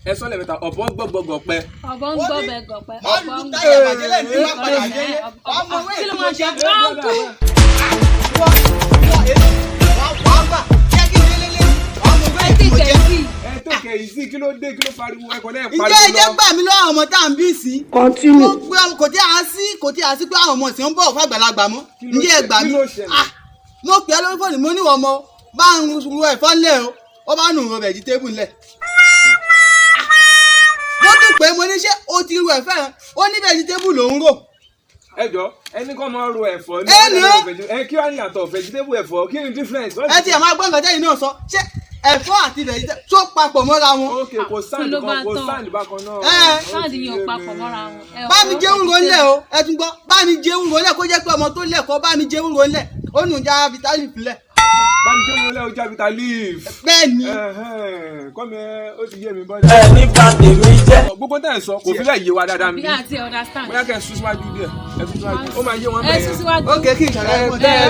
Ẹ sọ lẹ́ẹ̀mẹ́ta, ọ̀bọ ń gbọ́gbọ́ pẹ́. Ọ̀bọ ń gbọ́ bẹ gọ̀pẹ́. Wọ́n Ọ̀bọ lu ń táyà bàjẹ́ lẹ́nu tí wọ́n padà délé. Wọ́n mọ owó Kí ló ètò máa ṣe? jẹ́. Ọ̀nkú. Wọ́n wọ́n èmi wọ́n gbà jẹ́ kí n délé lé wọ́n mọ owó Ẹ ètò ti jẹ́. kẹ̀sì. Ẹ tó kẹ̀ yìí sí, kí ló dé? Kí ló pariwo? Ẹ kò lẹ́ẹ̀ pariwo. Ǹjẹ́ ẹ jẹ́ gbà mí lọ́wọ́ àwọn ọmọ tá à ń bí sí? Continue. Mo pé kò tí a sí pé àwọn ọmọ ìsìn ń bọ̀ fún àgbàlagbà mọ́. Kí ló Ǹjẹ́ ẹ ṣe- gbà kí mí? ló ṣẹlẹ̀? Ah, mo pè é lórí fóònù, mo ní ìwọ ọmọ bá ń ro ẹ̀fọ́ ńlẹ̀ o, ó bá nù ro vegetable ńlẹ̀. Mo tún pé mo ní, ṣé o ti ro ẹ̀fọ́ yẹn? Ó ní vegetable lòún rò. Ẹ jọ, ẹni kọ́ máa ro ẹ̀fọ́ ní Ẹ nà. ẹ kí wàá ní yàtọ̀ vegetable, ẹ̀fọ́? Kí ni difference? Ẹ tiẹ̀ máa gbọ́ nǹkan tẹ́yìn náà sọ. Ṣé ẹ̀fọ́ àti vegetable tó papọ̀ mọ́ra wọn? Ok, kò sound Ló bá kan, kò tán. sound bákan náà. Ẹ. Ó Sound ti yìí ò yé papọ̀ mi. mọ́ra wọn. Ẹ Bá mi ọ̀rọ̀ jẹ́ wúro ńlẹ̀ o. Ẹ tún gbọ́, bá mi jẹ́ wúro ńlẹ̀, kó jẹ́ pé ọmọ tó lẹ̀kọ́ bá mi jẹ́ wúro ńlẹ̀, ó nù já vitali fúnlẹ̀. Bá mi jẹ́ wúro lẹ́, o já bitter leaf. Bẹ́ẹ̀ ni. Kọ́ mi, ó ti yé mi bọ́dà. Ẹ nípa tèmi jẹ́. Gbogbo tẹ́ ẹ̀ sọ kò fi bẹ́ẹ̀ yé wa dáadáa Bí mi. àti understand. Bóyá kẹ́ ẹ sún síwájú díẹ̀, ẹ sún síwájú, ó máa yé wọn Ẹ bẹ́ẹ̀ sún yẹn. síwájú. Ok, kí n ṣàlàyé fún ọ. Ẹ.